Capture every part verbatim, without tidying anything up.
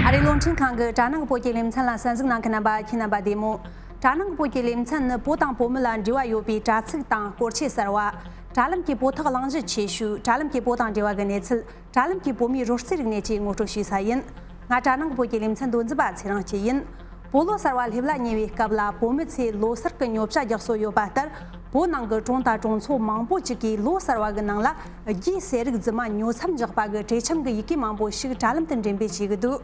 ཨ་རིའི་རླུང་འཕྲིན་ཁང་གི་དྲ་ནང་གི་བོད་ཀྱི་ལེ་ཚན་ལ་གསན་གཟིགས་གནང་མཁན་རྣམ་པ། ཁྱེད་རྣམ་པ་བདེ་མོ། དྲ་ནང་གི་བོད་ཀྱི་ལེ་ཚན་ནི་བོད་དང་བོད་མི་ལ་འབྲེལ་བ་ཡོད་པའི་དྲ་ཚིགས་དང་སྐོར་ཆས་གསར་བ། དྲ་ལམ་གྱི་བོད་ཐོག་གླེང་གཞི་ཆེ་ཤོས། དྲ་ལམ་གྱི་བོད་དང་འབྲེལ་བ་གི་གནས་ཚུལ། དྲ་ལམ་གྱི་བོད་མིའི་རོལ་རྩེད་རིག་གནས་བཅས་ངོ་སྤྲོད་ཞུས་ས་ཡིན། ང་དྲ་ནང་གི་བོད་ཀྱི་ལེ་ཚན་མདོ་འཛིན་པ་ཚེ་རིང་སྐྱིད་ཡིན། བོད་ལོ་གསར་བ་སླེབས་ལ་ཉེ་བའི་སྐབས་ལ། བོད་མི་ཚོས་ལོ་གསར་གྱི་ཉོ་ཆ་རྒྱག་སྲོལ་ཡོད་པ་ལྟར། བོད་ནང་གི་གྲོང་དང་གྲོང་ཚོ་མང་པོ་ཅིག་གིས་ལོ་གསར་བ་གི་ནང་ལ་རྒྱའི་ཟས་རིགས་རྫུན་མ་ཉོ་མཚམས་འཇོག་པ་གི་བྲེལ་འཆམ་གྱི་ཡི་གེ་མང་པོ་ཞིག་དྲ་ལམ་དུ་འགྲེམས་སྤེལ་བྱེད་ཀྱི་འདུག་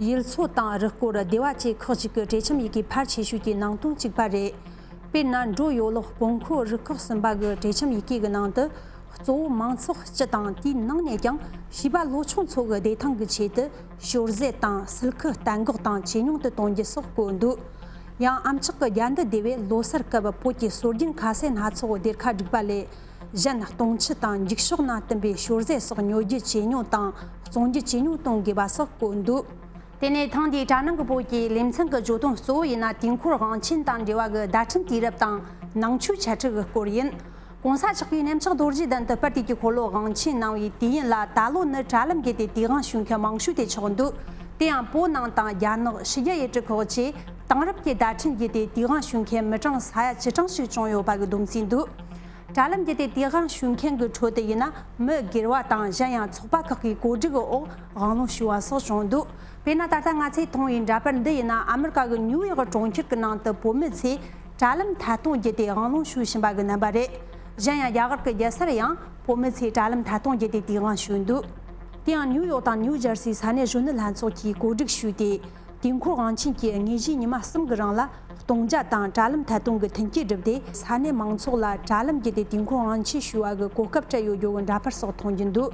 ཡུལ་ཚོ་དང་རུ་སྐོར། སྡེ་བ་བཅས་ཁག་ཅིག་གི་བྲེལ་འཆམ་ཡི་གེ་ཕལ་ཆེ་ཤོས་ཀྱི་ནང་དོན་གཅིག་པ་རེད། དཔེར་ན། འབྲོ་ཡོ་ལོག་སྤོ་འཁོར་རུ་ཁག་གསུམ་པ་གི་བྲེལ་འཆམ་ཡི་གེ་གི་ནང་དུ། གཙོ་བོ་མང་ཚོགས་སྤྱི་དང་། དེའི་ནང་ནས་ཀྱང་བྱིས་པ་ལོ་ཆུང་ཚོ་གི་བདེ་ཐང་གི་ཆེད་དུ། ཞོར་ཟས་དང་སིལ་ཁུ་གཏན་འགོག་དང་ཇེ་ཉུང་དུ་གཏོང་རྒྱུ་སོགས་བཀོད་འདུག་ཡང་ཨམ་ཅོག་གི་རྒྱ་འདི་སྡེ་བས་ལོ་གསར་སྐབས་བོད་ཀྱི་སྲོལ་རྒྱུན་ཁ་ཟས་སྣ་ཚོགས་སྡེར་ཁ་བསྒྲིགས་པ་ལས། གཞན་སྟོང་ཆུ་དང་འགྱིག་ཤོག་ནང་བསྟུན་པའི་ཞོར་ཟས་སོགས་ཉོ་རྒྱུ་ཇེ་ཉུང་དང་བཙོང་རྒྱུ་ཇེ་ཉུང་གཏོང་དགོས་པ་སོགས་བཀོད་འདུག་དེ་ནས་ཐེངས་འདིའི་དྲ་ནང་གི་བོད་ཀྱི་ལེ་ཚན་གྱི་བརྗོད་དོན་གཙོ་བོ་ཡིན་ན། དུས་འཁོར་དབང་ཆེན་དང་འབྲེལ་བ་གི་བརྡ་འཕྲིན་དུས་རབས་དང་ནང་ཆོས་འཆད་ཁྲིད་ཀྱི་སྐོར་ཡིན། གོང་ས་མཆོག་གིས་གནས་མཆོག་རྡོ་རྗེ་གདན་དུ་དཔལ་དུས་ཀྱི་འཁོར་ལོ་དབང་ཆེན་གནང་བའི་དུས་ཡུན་ལ། ད་ལོ་ནི་དྲ་ལམ་བརྒྱུད་དེ་དུས་དབང་ཞུ་མཁན་མང་ཤོས་དེ་ཆགས་འདུག་དེ་ཡང་བོད་ནང་དང་རྒྱ་ནག་ཕྱི་རྒྱལ་ཡུལ་གྲུ་ཁག་བཅས་དེང་རབས་ཀྱི་བརྡ་འཕྲིན་བརྒྱུད་དེ་དུས་དབང་ཞུ་མཁན་མི་གྲངས་ས་ཡ་བཅུ་གྲངས་ཤིག་བྱུང་ཡོད་པ་གི་བསྡོམས་རྩིས་འདུག་དྲ་ལམ་བརྒྱུད་དེ་དུས་དབང་ཞུ་མཁན་གྱི་ཁྲོད་དུ་ཡིན་ན། མི་སྒེར་བ་དང་གཞན་ཡང་ཚོགས་པ་ཁག་གིས་གོ་སྒྲིག་གི་འོག་དབང་ལུང་ཞུ་བ་སོགས་བྱུང་འདུག་དཔེར་ན། ད་ལྟ་ང་ཚོས་མཐོང་བའི་འདྲ་པར་འདི་ཡིན་ན། ཨ་མི་རི་ཀ་གི་ནིའུ་ཡོག་གྲོང་ཁྱེར་གྱི་ནང་དུ་བོད་མི་ཚོས་དྲ་ལམ་ཐད་གཏོང་བརྒྱུད་དེ་དབང་ལུང་ཞུ་བཞིན་པ་གི་རྣམ་པ་རེད། གཞན་ཡང་རྒྱ་གར་གྱི་རྒྱལ་སར་ཡང་བོད་མི་ཚོས་དྲ་ལམ་ཐད་གཏོང་བརྒྱུད་དེ་དུས་དབང་ཞུས་འདུག་དེ་ཡང་ནིའུ་ཡོག་དང་ནིའུ་ཇར་སིའི་ས་གནས་གཞོན་ནུ་ལྷན་ཚོགས་ཀྱིས་གོ་སྒྲིག་ཞུས་ཏེ། དུས་འཁོར་དབང་ཆེན་གྱིས་དངོས་གཞིའི་ཉི་མ་གསུམ་གྱི་རིང་ལ་གཏོང་རྒྱ་དང་དྲ་ལམ་ཐད་གཏོང་གི་མཐུན་རྐྱེན་བསྒྲུབས་ཏེ། ས་གནས་མང་ཚོགས་ལ་དྲ་ལམ་བརྒྱུད་དེ་དུས་འཁོར་དབང་ཆེན་ཞུ་བ་གི་གོ་སྐབས་སྤྲད་ཡོད་རྒྱུ་གི་འདྲ་པར་སོགས་མཐོང་རྒྱུ་འདུག་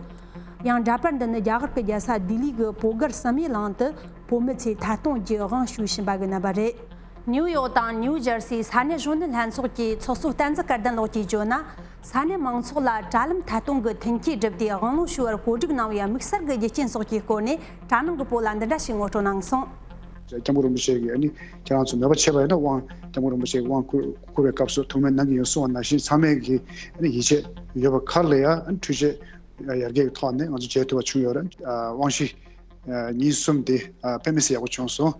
ཡང་འདྲ་པར་འདི་ནི་རྒྱ་གར་གྱི་རྒྱལ་ས་ལྡི་ལི་གི་བོད་སྒར་བསམ་ཡས་གླིང་དུ་བོད་མི་ཚོས་ཐད་གཏོང་གིས་དབང་ཞུ་བཞིན་པ་གི་རྣམ་པ་རེད། ནིའུ་ཡོག་དང་ནིའུ་ཇར་སིའི་ས་གནས་གཞོན་ནུ་ལྷན་ཚོགས་ཀྱི་ཚོགས་གཙོ་བསྟན་འཛིན་སྐལ་ལྡན་ལགས་ཀྱིས་བརྗོད་ན། ས་གནས་མང་ཚོགས་ལ་དྲ་ལམ་ཐད་གཏོང་གི་མཐུན་རྐྱེན་བསྒྲུབས་ཏེ་དབང་ལུང་ཞུ་བར་གོ་སྒྲིག་གནང་བའི་དམིགས་བསལ་གྱི་རྒྱུ་རྐྱེན་སོགས་ཀྱི་སྐོར་ནས་དྲ་ནང་གི་བོད་ལ་འདི་འདྲ་ཞིག་ངོ་སྤྲོད་གནང་སོང་། སྐྱབས་མགོན་རིན་པོ་ཆེ་གིས་ཨ་ནི་ཁྱེད་རང་ཚོ་མོས་པ་བྱས་པ་ཡིན་ན། དབང་། སྐྱབས་མགོན་རིན་པོ་ཆེ་གིས་དབང་བསྐུར་བསྐུར་བའི་སྐབས་སུ་ཐུགས་སྨོན་གནང་གི་ཡིན་གསུངས་པ་ནང་བཞིན། ཚང་མས་ཀྱིས་ཨ་ནི་ཡིད་ཆེས་ཡོད་པ་ག་རེ་ལ་ཡང་ཨ་ནི་འཕྲུལ་ཆས་ཡར་རྒྱས་ཀྱི་ཐོག་ནས་ང་ཚོ་མཇལ་ཐུབ་པ་བྱུང་ཡོད་རེད། དབང་ཤུགས་ཉིན་གསུམ་དེ་དཔེ་མི་སྲིད་ཡག་པོ་བྱུང་སོང་།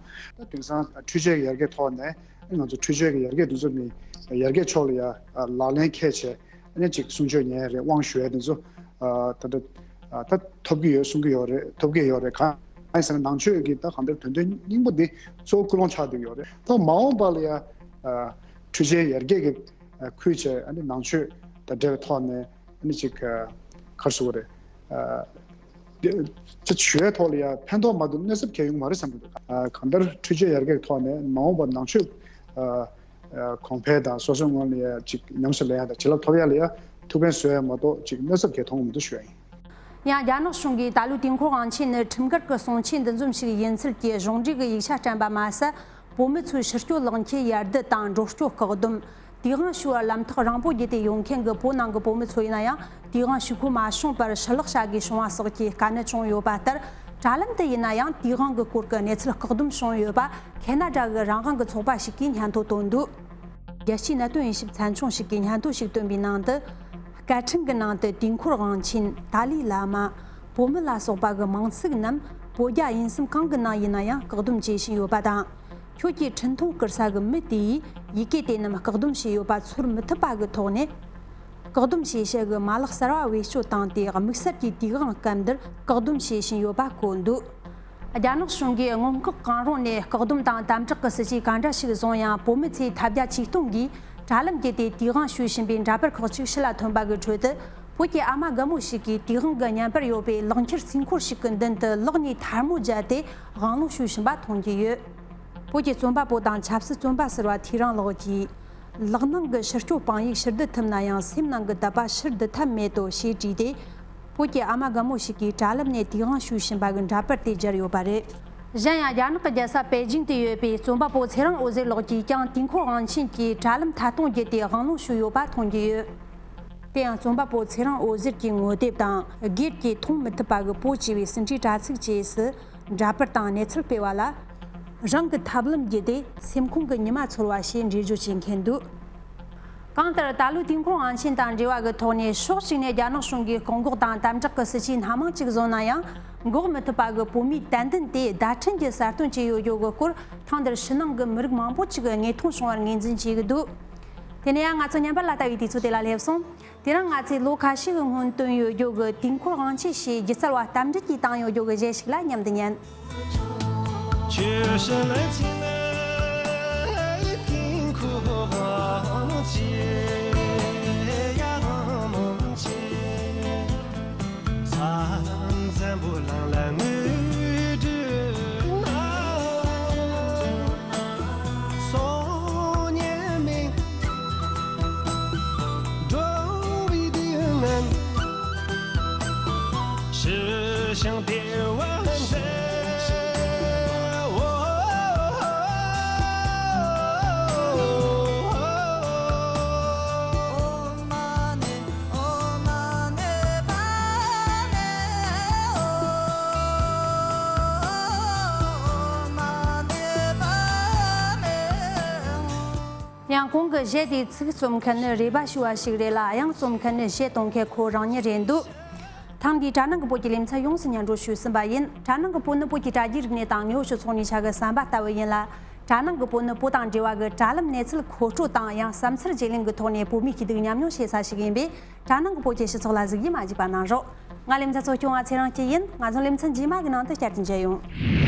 དེང་སང་འཕྲུལ་ཆས་ཀྱི་ཡར་རྒྱས་ཐོག་ནས་ང་ཚོ་འཕྲུལ་ཆས་ཀྱི་ཡར་རྒྱས་དེ་ཚོ་ནི་ཡར་རྒྱས་ཕྱོགས་ལ་ཡ་ལག་ལེན་འཁེལ་བྱས། ཨ་ནི་ཅིག་གསུང་ཆོས་ཉན་རེད། དབང་ཞུ་ཡ་དེ་ཚོ་ད་ལྟ་ད་ཐོབ་ཀྱི་ཡོད། གསུང་གི་ཡོད་རེད། ཐོབ་ཀྱི་ཡོད་རེད། གང་ཡིན་ཟེར་ན། ནང་ཆོས་ཀྱི་ད་གང་ལྟར་དོན་དོན་སྙིང་པོ་འདི་གཙོ་བོ་ཀུན་སློང་ཆགས་བསྡད་ཡོད་རེད། ད་མ་འོངས་པ་ལ་ཡ་འཕྲུལ་ཆས་ཡར་རྒྱས་ཀྱི་ཁུལ་བྱས། ཨ་ནི་ནང་ཆོས་དང་འབྲེལ་བའི་ཐོག་ནས་ཨ་ནི་ཅིག་ག་རེ་ཟེར་དགོས་རེད། ཨ། དེ་ཆེ་ཆུང་ཐོག་ལ་ཡང་ཕན་ཐོགས་མ་གཏོགས་གནོད་ཚབས་གང་ཡང་ཡོང་མ་རེད་བསམ་གྱི་འདུག་ཨ། གང་ལྟར་འཕྲུལ་ཆས་ཡར་རྒྱས་ཀྱི་ཐོག་ནས་མ་འོངས་པར་ནང་ཆོས་ཨ་ཨ་གོང་འཕེལ་དང་། སོ་སོའི་ངོས་ལ་ཡང་ཅིག་ཉམས་སུ་ལེན་ཡ་དང་བྱིན་རླབས་ཐོབ་ཡ་ལ་ཡང་ཐུགས་ཕན་གསོས་ཡ་མ་གཏོགས་ཅིག་གནོད་ཚབས་གང་ཡང་མཐོང་གི་མི་འདུག་ཞུ་ཡ་ཡིན། ཡང་རྒྱ་ནག་གཞུང་གིས་ད་ལོའི་དུས་འཁོར་དབང་ཆེན་ནི་ཁྲིམས་འགལ་གྱི་གསུང་ཆོས་འདི་འཛོམས་ཤིག་ཡིན་ཚུལ་གྱི་གཞུང་འབྲེལ་གྱི་ཡིག་ཆ་བསྐྲུན་པ་མ་ཟད། བོད་མི་ཚོའི་ཕྱིར་སྐྱོད་ལག་འཁྱེར་ཡར་ལྡུད་དང་འགྲོ་སྐྱོད་བཀག་སྡོམ། དུས་དབང་ཞུ་བར་ལམ་ཐག་རིང་པོ་བརྒྱུད་དེ་ཡོང་མཁན་གྱི་བོད་ནང་གི་བོད་མི་ཚོ་ཡིན་ན་ཡང་། དུས་དབང་ཞུ་ཁུལ་མ་བྱུང་བར་ཕྱིར་ལོག་བྱ་དགོས་བྱུང་བ་སོགས་ཀྱི་དཀའ་གནད་བྱུང་ཡོད་པ་ལྟར། དྲ་ལམ་དུ་ཡིན་ན་ཡང་དུས་དབང་གི་སྐོར་གྱི་གནས་ཚུལ་བཀག་སྡོམ་བྱུང་ཡོད་པ་ཁེ་ན་ཌ་གི་རང་དབང་གི་ཚོགས་པ་ཞིག་གིས་སྙན་ཐོ་བཏོན་འདུག་རྒྱལ་སྤྱིའི་གནད་དོན་དབྱེ་ཞིབ་ཚན་ཆུང་ཞིག་གིས་སྙན་ཐོ་ཞིག་བཏོན་པའི་ནང་དུ། སྐད་འཕྲིན་གྱི་ནང་དུ་དུས་འཁོར་དབང་ཆེན། ཏཱ་ལའི་བླ་མ། བོད་མི་ལ་སོགས་པ་གི་མིང་ཚིག་རྣམས་བོད་རྒྱ་དབྱིན་གསུམ་གང་གི་ནང་ཡིན་ན་ཡང་བཀག་སྡོམ་བྱེད་བཞིན་ཡོད་པ་དང་། ཁྱོད་ཀྱི་འཕྲིན་ཐུང་བསྐུར་ས་གི་མི་དེ་ཡིས་ཡི་གེ་དེ་རྣམས་བཀག་སྡོམ་བྱས་ཡོད་པ་ཚོར་མི་ཐུབ་པ་གི་ཐོག་ནས། བཀག་སྡོམ་བྱེད་བྱེད་གི་མ་ལག་གསར་བ་བེད་སྤྱོད་བཏང་སྟེ། དམིགས་བསལ་གྱི་དུས་དབང་སྐབས་འདིར་བཀག་སྡོམ་བྱེད་བཞིན་ཡོད་པ་བཀོད་འདུག་རྒྱ་ནག་གཞུང་གིས་སྔོན་འགོག་གང་རུང་ནས་བཀག་སྡོམ་དང་དམ་དྲག་གི་སྲིད་ཇུས་ག་འདྲ་ཞིག་བཟུང་ཡང་། བོད་མི་ཚོས་ཐབས་བརྒྱ་ཇུས་སྟོང་གིས་དྲ་ལམ་བརྒྱུད་དེ་དུས་དབང་ཞུ་བཞིན་པའི་འདྲ་པར་ཁག་ཅིག་ཕྱི་ལ་ཐོན་པ་གི་ཁྲོད་དུ། བོད་ཀྱི་ཨ་མ་རྒན་མོ་ཞིག་གིས་དུས་དབང་གི་བརྙན་པར་ཡོད་པའི་ལག་འཁྱེར་རྩིས་འཁོར་ཞིག་གི་མདུན་དུ་ལག་གཉིས་ཐལ་མོ་སྦྱར་ཏེ་དབང་ལུང་ཞུ་བཞིན་པ་མཐོང་རྒྱུ་ཡོད། བོད་ཀྱི་རྩོམ་པ་པོ་དང་ཆབ་སྲིད་བཙོན་པ་ཟུར་པ་ཐེའུ་རང་ལགས་ཀྱིས། ལག་ནང་གི་ཕྱིར་སྐྱོད་དཔང་ཡིག་ཕྱིར་བསྡུ་ཐུབ་ན་ཡང་། སེམས་ནང་གི་དད་པ་ཕྱིར་བསྡུ་ཐབས་མེད་དོ་ཞེས་བྲིས་ཏེ། བོད་ཀྱི་ཨ་མ་རྒན་མོ་ཞིག་གིས་དྲ་ལམ་ནས་དུས་དབང་ཞུ་བཞིན་པ་གི་འདྲ་པར་དེ་སྦྱར་ཡོད་པ་རེད། གཞན་ཡང་། རྒྱ་ནག་གི་རྒྱལ་ས་པེ་ཅིང་དུ་ཡོད་པའི་རྩོམ་པ་པོ་ཚེ་རིང་འོད་ཟེར་ལགས་ཀྱིས་ཀྱང་དུས་འཁོར་དབང་ཆེན་གྱི་དྲ་ལམ་ཐད་གཏོང་བརྒྱུད་དེ་དབང་ལུང་ཞུས་ཡོད་པ་མཐོང་རྒྱུ་ཡོད། དེ་ཡང་། རྩོམ་པ་པོ་ཚེ་རིང་འོད་ཟེར་གྱི་ངོ་དེབ་དང་། སྒེར་གྱི་མཐོང་མི་ཐུབ་པ་གི་བོད་ཅེས་པའི་ཟིན་བྲིས་དྲ་ཚིགས་བཅས་སུ། འདྲ་པར་དང་གནས་ཚུལ་སྤེལ་བ་ལ། རང་གི་ཐབས་ལམ་བརྒྱུད་དེ་སེམས་ཁོང་གི་ཉི་མ་འཚོལ་བ་ཞེས་འགྲེལ་བརྗོད་བྱེད་མཁན་འདུག་གང་ལྟར་ད་ལོའི་དུས་འཁོར་དབང་ཆེན་དང་འབྲེལ་བ་གི་ཐོག་ནས་ཕྱོགས་གཅིག་ནས་རྒྱ་ནག་གཞུང་གིས་བཀག་འགོག་དང་དམ་དྲག་གི་སྲིད་ཇུས་སྣ་མང་ཅིག་བཟུང་ན་ཡང་། འགོག་མི་ཐུབ་པ་གི་བོད་མིའི་དད་འདུན་དེ་བརྡ་འཕྲིན་གྱིས་གསལ་སྟོན་བྱས་ཡོད་རྒྱུ་གི་སྐོར་ཐེངས་འདིར་ཕྱི་ནང་གི་མི་རིགས་མང་པོ་ཅིག་གིས་དངོས་མཐོང་བྱུང་བར་ངོས་འཛིན་བྱེད་ཀྱི་འདུག་དེ་ནས་ཡང་ང་ཚོ་བརྙན་པར་ལ་ལྟ་བའི་དུས་ཚོད་དེ་ལ་སླེབས་སོང་། དེ་རིང་ང་ཚོས་ལོ་ཁ་ཤས་ཀྱི་སྔོན་བཏོན་ཡོད་རྒྱུ་གི་དུས་འཁོར་དབང་ཆེན་ཞེས་སྒྱུ་རྩལ་བ་རྟ་མགྲིན་གྱིས་བཏང་ཡོད་རྒྱུ་གི་གཞས་ཤིག་ལ་མཉམ་དུ་ཉན། ཡང་གོང་གི་གཞས་དེའི་ཚིག་རྩོམ་མཁན་ནི་རེ་བ་ཞུ་བ་ཞིག་རེད་ལ། དབྱངས་རྩོམ་མཁན་ནི་གཞས་གཏོང་མཁན་ཁོ་རང་ཉིད་རེད་འདུག་ཐེངས་འདིའི་དྲ་ནང་གི་བོད་ཀྱི་ལེ་ཚན་ཡོངས་སུ་སྙན་སྒྲོན་ཞུས་ཟིན་པ་ཡིན། དྲ་ནང་གི་བོད་ནི་བོད་ཀྱི་དྲ་རྒྱའི་རིག་གནས་དང་དངོས་པོ་སྤྱི་ཚོགས་གཉིས་ཆ་གི་ཟམ་པ་ལྟ་བུ་ཡིན་ལ། དྲ་ནང་གི་བོད་ནི་བོད་དང་འབྲེལ་བ་གི་དྲ་ལམ་གནས་ཚུལ་མཁོ་སྤྲོད་དང་ཡང་བསམ་འཆར་བརྗེ་ལེན་གྱི་ཐོག་ནས་བོད་མིའི་སྐྱིད་སྡུག་མཉམ་མྱོང་བྱེད་ས་ཞིག་ཡིན་པས། དྲ་ནང་གི་བོད་ཀྱི་སྤྱི་ཚོགས་ལ་གཟིགས་རྒྱུ་མ་བརྗེད་པ་གནང་རོགས། ང་ལེ་ཚན་གཙོ་སྐྱོང་བ་ཚེ་རིང་སྐྱིད་ཡིན། ང་ཚོ་ལེ་ཚན་རྗེས་མ་གི་ནང་དུ་བསྐྱར་དུ་མཇལ་ཡོང་།